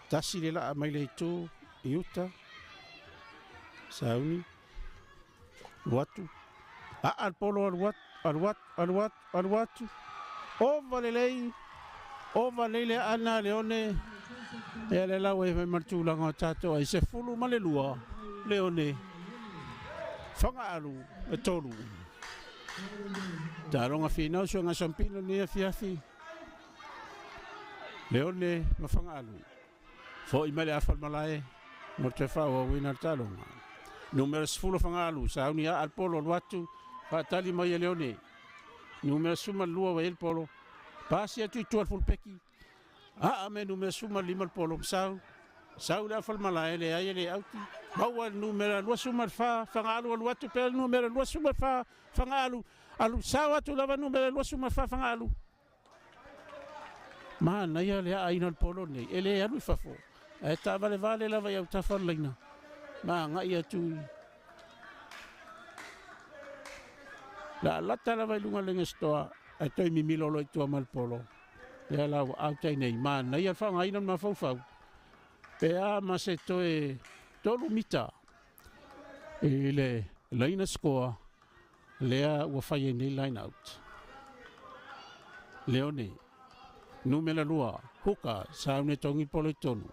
[SPEAKER 2] Tasi le laa mai le itu i uta. Sauni. Luatu. Aa le polo alu atu, alu atu, alu atu, alu atu. Ova lelei. Ova lelei le ana Leone. Ea le lau e mai ma le tulaga o tatou ai. 12 Leone. Fagaalu e 3. Taaloga finau suaga sampino ni afiafi. Leone ma Fagaalu. Foi mai le afa le malae mo te faaauauina le taaloga. Numera 10 Fagaalu, sauni aa le polo alu atu, faatali mai e Leone. Numera 12 ua i le polo. Pasi atu i tua le fulupeki. Aa me numera 15 le polo. Sau. Sau le afa le malae le ai e le auti. Maua le numera 24, Fagaalu alu atu pea le numera 24, Fagaalu. Alu sau atu lava numera 24, Fagaalu. Manaia le aaina o le polo nei. E le alu i fafo. Ae taavalevale lava i autafa le laina. Ma agai atu i. La lata lava i luga le stoa. Ae toi mimilo lo i tua ma le polo. Lea la ua autai nei. Manaia le faaaogaina o le mafaufau. Pe a ma se toe 3 mita i le laina scoa lea ua fai ai nei line out. Leone, numera 2, huka, saune tongi polo i tonu.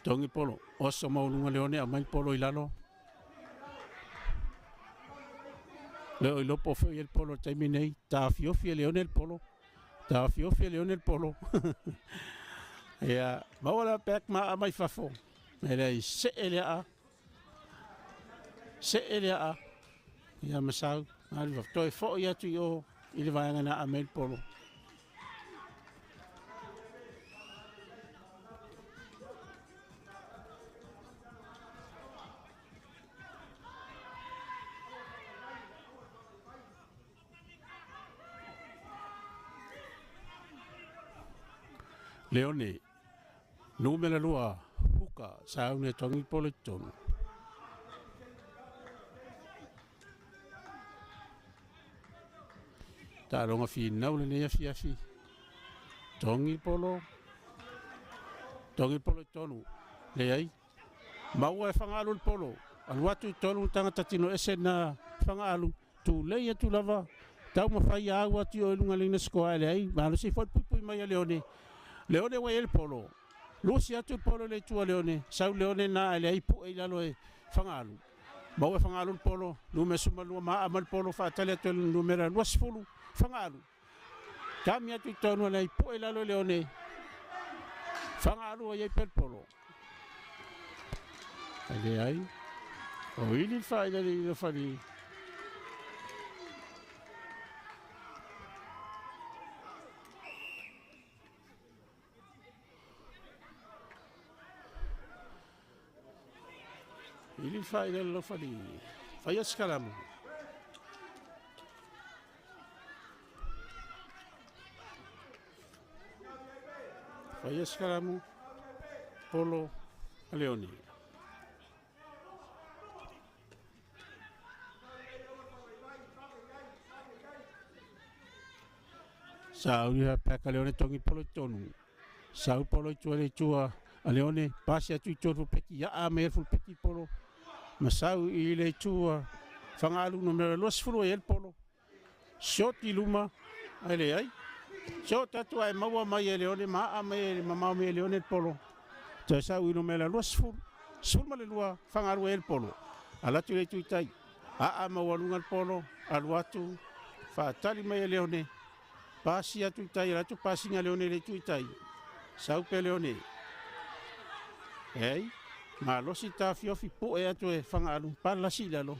[SPEAKER 2] Tongi polo, oso mauluga Leone, au mai polo i lalo. Leo i lopo foi e le polo taimi nei, tafiofi e Leone le polo. Tafiofi e Leone le polo. Ia, maua la back ma mai fafo. E lea se e lea. Se e lea. Ia masau, alu toi foi atu i o i le vaega na a mai le polo. Leone, numera 2, huka, sauni e togi polo i totonu. Taaloga finau lenei afiafi. Togi polo, togi polo i totonu. Leai, maua e Fagaalu le polo. Alu atu i totonu tagata tino ese na Fagaalu. Tulei atu lava, taumafai ia au atu i o i luga leina sikoa ae leai, malosi foi le puipui mai a Leone. Leone ua i ai le polo. Lusi atu le polo i le itu a Leone, sau Leone na ae leai pue i lalo e Fagaalu. Maua e Fagaalu le polo, numera 12 maa mai le polo faatali atu e le numera 20 Fagaalu. Kami atu i totonu ae leai pue i lalo e Leone. Fagaalu ua i ai pea le polo. Ae leai, o ili le faailali i le fali. Ili le faailali lau fali. Faia se kalamu. Faia se kalamu. Polo a Leone. Sa uli ha peka Leone tongi polo i tonu. Sau polo i tua le tua a Leone, pasi atu i tua fulpeki, ia a me fulpeki polo. Ma sau i le tua Fagaalu numera 20 e el polo. Short i luma, ai le ai. Short atu ai maua mai e Leone, maa mai e mamao mai e Leone le polo. Toe sau i numera 20, 12 Fagaalu e el polo. Alatu le tuitai, aa maualuga le polo, alu atu, faatali mai e Leone. Pasi atu i tai, alatu pasiga Leone le tuitai. Sau pe Leone. Ei, malosi tafiofi pu'e atu e Fagaalu, palasi i lalo.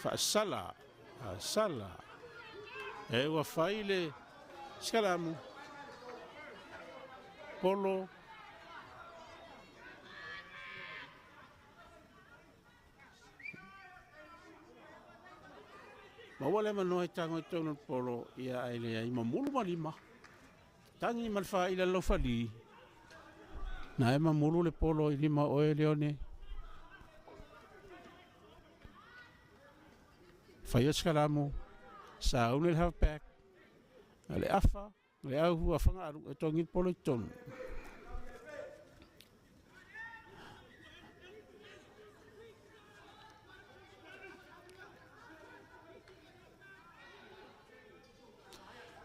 [SPEAKER 2] Faasala, faasala. E ua fai le sikalamu. Polo. Maua le manoa i tago i tonu le polo, ia ai le ai mamulu ma lima. Tangi ma le faaila lau fali. Na e mamulu le polo i lima oe Leone. Faia sikalamu. Sauni le halfback. Le afa, le au a Fagaalu e togi le polo i totonu.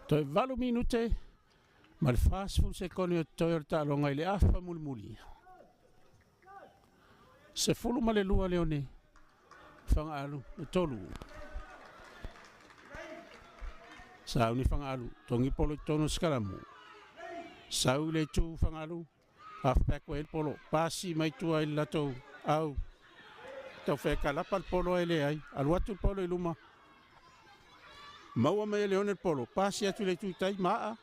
[SPEAKER 2] Toe 8 minute ma le 40 sekone o toe o le taaloga i le afa mulimuli. 12 Leone, Fagaalu e 3. Sauni Fagaalu, togi polo i totonu o sikalamu. Sau i le itu Fagaalu, halfback ua i le polo, pasi mai tua i le latou au. Tau fekalapa le polo e leai, alu atu le polo i luma. Maua mai e Leone le polo, pasi atu le itu i tai, maa.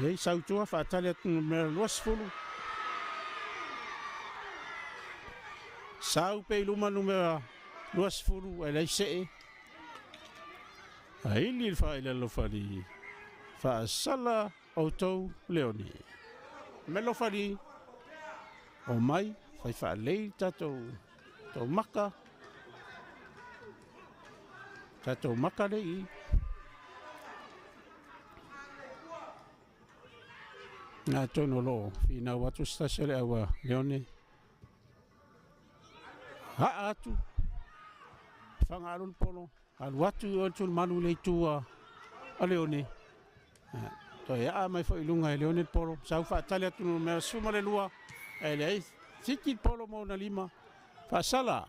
[SPEAKER 2] Ei, sau tua, faatali atu numera 20. Sau pe i luma numera 20, e leai see. Aili le faaila lofali. Faasala outou Leone. Me lofali, o mai, fai faalei tatou tau maka. Tatou maka le i. Nā tonu lo finau atu se tasi o le aua Leone. Haa atu, Fagaalu le polo, alu atu i o le tulimanu le itu a Leone. Toe aa mai foi i luga e Leone le polo, sau faatali atu numera 12, e leai, fiki le polo mo ona lima. Faasala,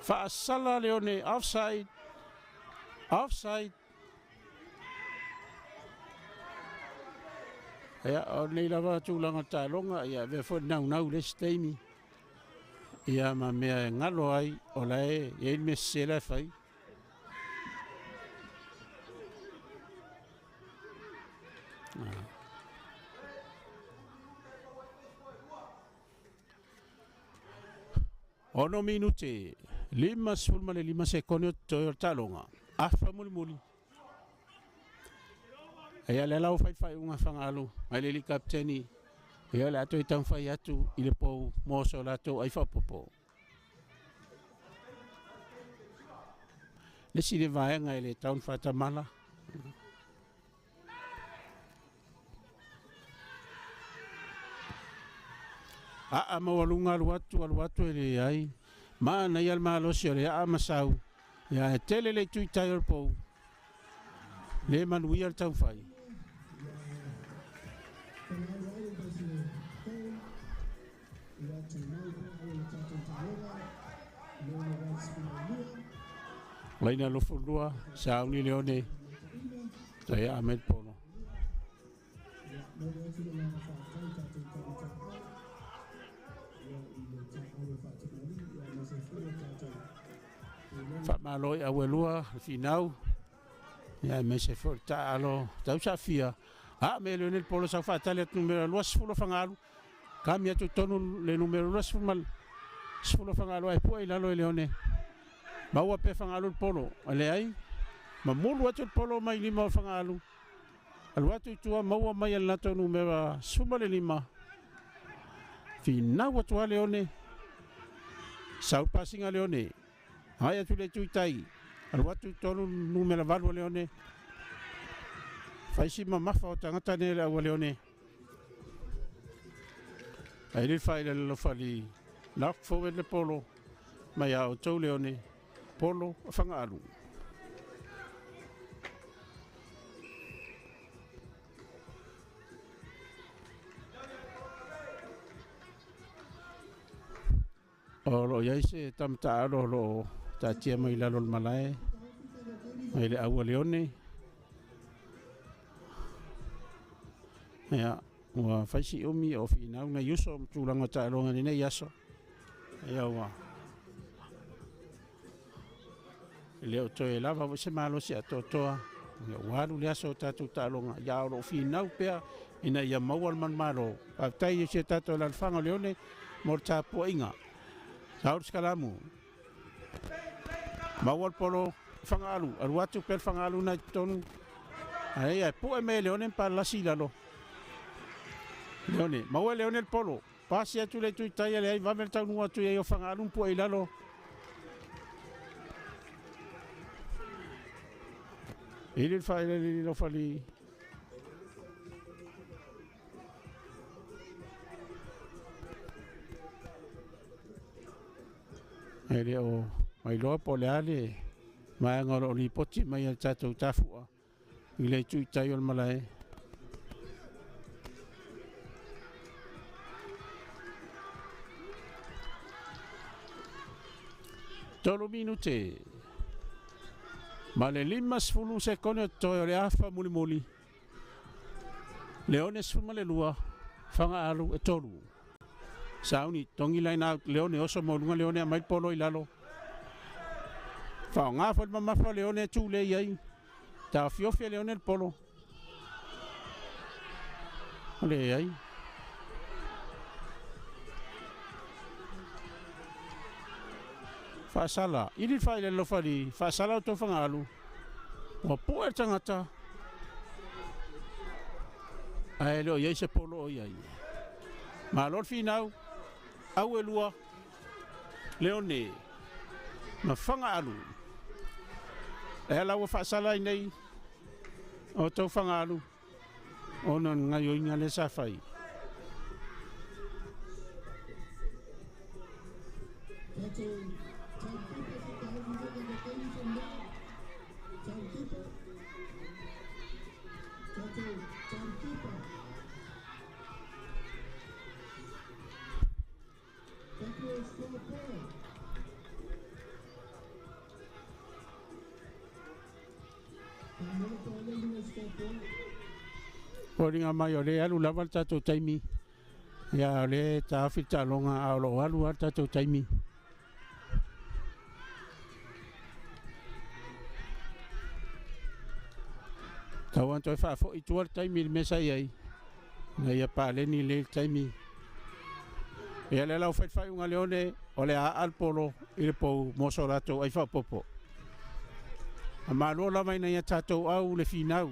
[SPEAKER 2] faasala Leone, offside, offside. Ia, o nei lava tulaga taaloga, ia avea foi le naunau le isi taimi. Ia ma mea e galo ai, o la e i ai le mea sese la e fai. 6 minute, 55 sekone o totoe o le taaloga. Afa mulimuli. Ia le lau faifaiuga Fagaalu mai le kapteni. Ia le ato i taumafai atu i le pou mo so latou ai faapopo. Le si le vaega i le taun faatamala. Aa maualuga alu atu e le ai. Maana ia le malosi o le aa masau. Ia e tele le itu i tai o le pou. Le manuia le taumafai. Laina lofulua, sauni leone, taia Ahmed Polo. Whamaloi awelua, finau, ia me se fo taalo, tau safia. A me le polo sa whaatali atu numero 20 Fagaalu. Kami atu tonu le numero 20 Fagaalu ai pua i lalo e leone. Maua pe Fagaalu le polo, ale ai, mamulu atu le polo mai lima o Fagaalu. Alu atu i tua maua mai al lato numero 15. Finau atu a leone. Sau pasinga leone. Ai atu le tuitai. Alu atu tonu numero 8 leone. Faisi mamafa o tangata ne le aua leone. Ai le fai le lofali. Knock forward le polo. Mai au tau leone. Polo Fagaalu. O lo iai se tamtaalo lo tatia mai lalo le malae mai le aua leone. Ia ua faisi umi o finau na iuso tulaga taaloga lenei aso. Ia ua le o toe lava foi se malosi atoatoa. Ia ua alu le aso o tatou taaloga. Ia o loo finau pea ina ia maua le manumalo. Faafetai i si o tatou alalafaga o leone mo le tapuaiga. Saul Skalamu. Maua le polo Fagaalu. Alu atu pe le Fagaalu na i totonu. Ai ai pue me leone pa lasi lalo. Leone, maua leone le polo. Pasi atu le tuitai le ai vave le taunuu atu i ai o Fagaalu pue i lalo. Ili le faile le lofali. E le o mailoa po le ale maega o loo lipoti mai a tatou tafua i le tuitai o le malae. Tolu minute. Ma le 50 sekone o toe o le afa mulimuli. Leone 12, Fagaalu e 3. Sauni, tongi line out, leone oso moluga leone a mai polo i lalo. Whaonga fo le mamafa leone e tū le iai. Tā fiofi leone le polo. O le ai. Whaasala, ili whaile le lofali, whaasala o tō Fagaalu. Ua pua e tangata. Ae leo iai se polo o iai. Malo le finau, au e lua, leone, ma Fagaalu. E ala ua whaasala i nei, o tō Fagaalu, ona ngai o inga le sa whai. Oringa mai o le alu lava le tatou taimi. Ia o le taofi le taaloga a o loo alu a le tatou taimi. Tau antoe faafoi tua le taimi i le mea sa i ai. Na ia paleni le taimi. Ia le lau faifaiuga leone o le aa le polo i le pou mo so latou ai faapopo. A malo lava ina ia tātou au le finau.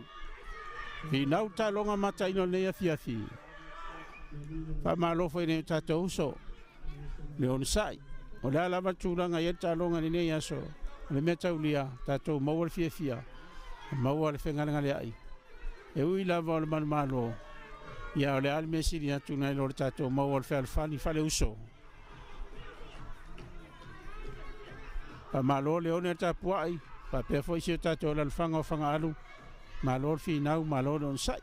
[SPEAKER 2] Finau tāloga mataina o lenei afiafi. Faamalo foi i nai o tātou uso. Le onosai. O le a lava le tulaga i ai le taaloga i lenei aso. O le mea taulia, tātou maua le fiafia, maua le fegalegaleai. E ui lava o le manumalo, ia o le a le mea sili atu nai lo le tātou maua o le fealofani faaleuso. Faamalo le one o le tapuai, faapea foi si o tātou alalafaga o Fagaalu. Malo le finau, malo le onosai.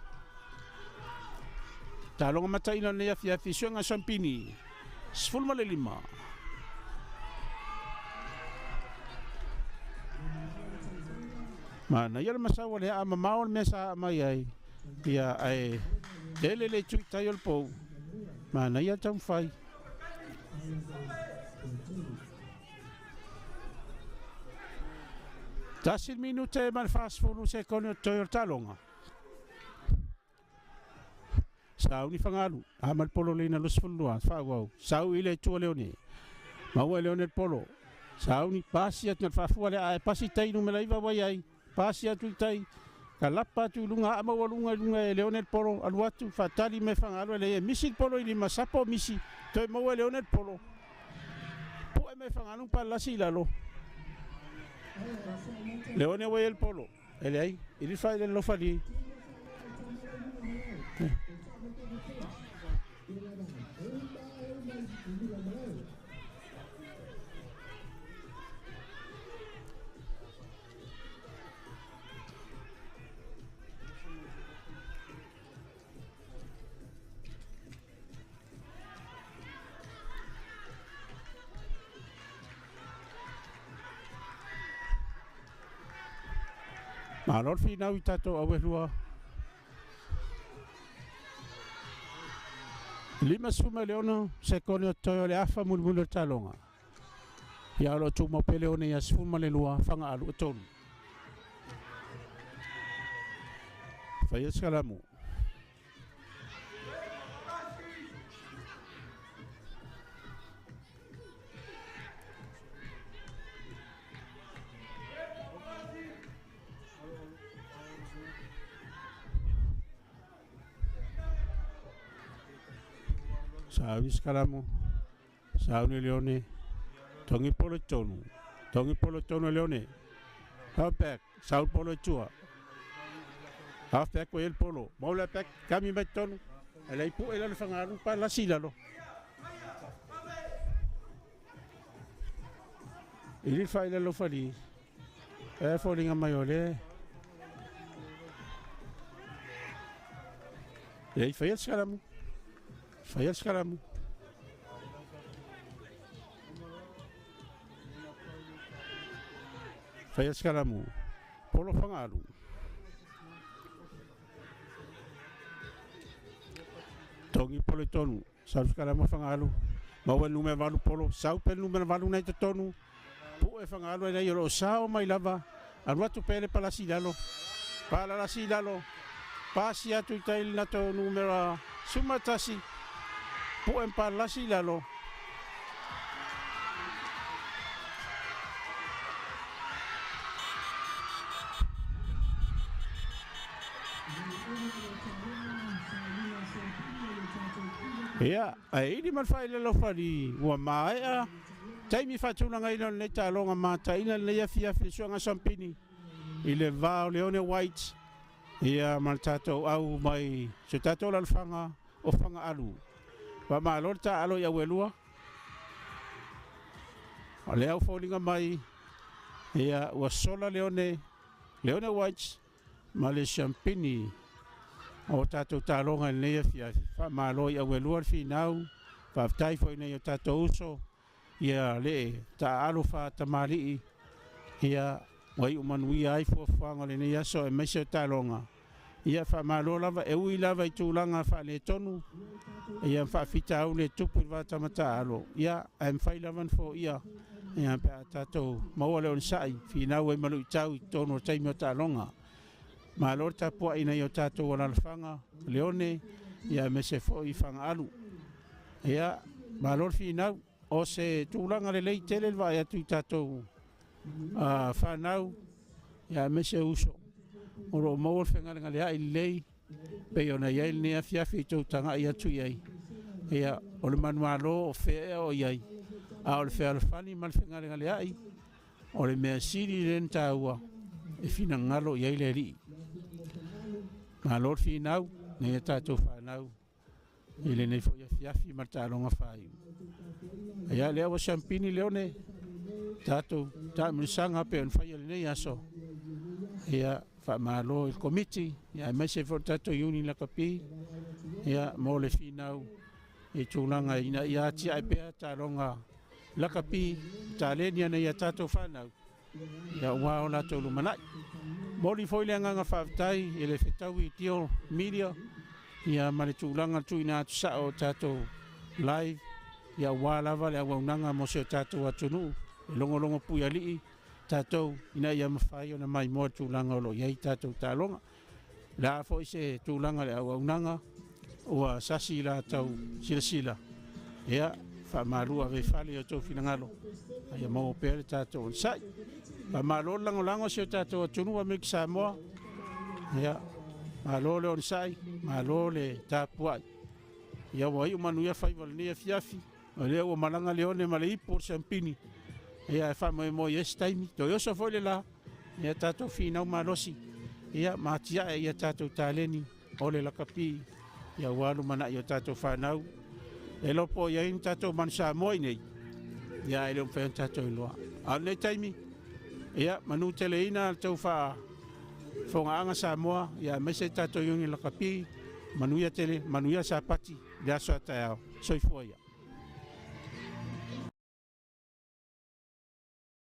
[SPEAKER 2] Taaloga mataina o lenei afiafi, Suega Sampini, 15. Manaia le masau o le aa mamao le mea sa aa mai ai, ia ae lele le itu i tai o le pou. Manaia le taumafai. 1 minute ma le 40 sekone o totoe o le taaloga. Sauni Fagalu, a ma le polo leina 22, faaauau, sau i le itu a Leone. Maua e Leone le polo. Sauni, pasi atu na le faafua lea, ae pasi i tai numera 9 ua i ai. Pasi atu i tai, kalapa atu i luga, aa maualuga i luga e Leone le polo, alu atu, faatali mai Fagalu e leai e misi le polo i lima, sapo misi, toe maua e Leone le polo. Pu'e mai Fagalu ma palalasi i lalo. Leone ua i ai le polo. E leai, i le fai le lofali. Malo le finau i tatou auelua. 56 sekone o totoe o le afa mulimuli o le taaloga. Ia o lo o tumau pea Leone ia 12 Fagaalu e 3. Faia se kalamu. Sauni se kalamu. Sauni Leone. Tongi polo i tonu. Tongi polo i tonu e Leone. Half back. Sau polo i tua. Half back ua i ai le polo. Mau le back. Kami mai totonu. E leai pu'e i lalo i Fagaalu pa lasi i lalo. I le fai lalo fali. E foliga mai o le. E faia le sikalamu. Faia le sikalamu. Faia le sikalamu. Polo Fagaalu. Togi polo i tonu. Sau le sikalamu a Fagaalu. Maua le numera 8 polo. Sau pe le numera 8 nai totonu. Pu'e Fagaalu e leai o lo o sao mai lava. Alu atu pea le palasi i lalo. Palalasi i lalo. Pasi atu i tai le latou numera 11. Pu'e ma palalasi i lalo. Ia, ae ili ma le faailela o Fali, ua maea taimi faatulagaina o lenei taaloga mataina lenei afiafi le suaga Sampini i le va o Leone White ia ma le tatou au mai si o tatou alalafaga o Fagaalu. Faamalo le taaalo i auelua. O lea ua foliga mai ia ua sola Leone, Leone White ma le Sampini o tatou taaloga i lenei afiafi. Faamalo i auelua le finau, faafetai foi i nai o tatou uso ia le taaalo faatamalii ia ua iu manuia ai fuafuaga o lenei aso aemaise o taaloga. Ia faamalo lava e ui lava i tulaga faaletonu ia ma faafitauli e tupu i le va tama taaalo, ia ae mafai lava ona foia ia pe a tatou maua le onosai finau ai ma luitau i totonu o le taimi o taaloga. Malo le tapuai ina ia o tatou alalafaga Leone ia aemaise foi Fagaalu. Ia malo le finau. O se tulaga lelei tele le vaai atu i tatou fanau. Ia aemaise uso o loo maua le fegalegaleai lelei pei ona i ai lenei afiafi i tou tagai atu i ai. Ia, o le manumalo o fea ea o i ai, a o le fealofani ma le fegalegaleai o le mea sili lea ona taua e finagalo i ai le Alii. Malo le finau nai a tatou fanau i lenei foi afiafi ma le taaloga faaiu. Ia, lea ua siampini Leone, tatou taamilosaga pei ona faia i lenei aso. Ia, faamalo i le Komiti, ia aemaise foi o le tatou Iuni Lakapi, ia, mo le finau i tulaga ina ia atiae pea taaloga lakapi taleni a nai a tatou fanau, ia aua o latou lumanai. Momoli foi le agaga faafetai i le fetaui Deal Media, ia ma le tulaga tuuina atu sao o tatou live, ia aua lava le auaunaga mo si o tatou atunuu e logologo puialii tatou ina ia mafai ona maimoa i le tulaga o lo o i ai tatou taaloga. O le a foi se tulaga o le auaunaga ua sasi la tau silasila, ia faamalu ave i fale i o outou finagalo, a ia maua pea le tatou onosai. Faamalo le lagolago si o tatou atunuu Amerika Samoa. Ia, malo le onosai, malo le tapuai. Ia ua iu manuia faiva o lenei afiafi, o lea ua malaga Leone ma le ipu o le siampini. Ia e faamoemoe i ai se taimi, toe oso foi le la, ia tatou finau malosi, ia ma atiae ia tatou taleni o le lakapi, ia aua lumanai o tatou fanau. E iloa po o i ai ni tatou manu Samoa i inei, ia e le o mafai ona tatou iloa. A o lenei taimi, ia manuteleina le tou faafofogaaga Samoa, ia aemaise tatou Iuni Lakapi, manuia tele, manuia Sapati, le aso a taeao. Soifua ia.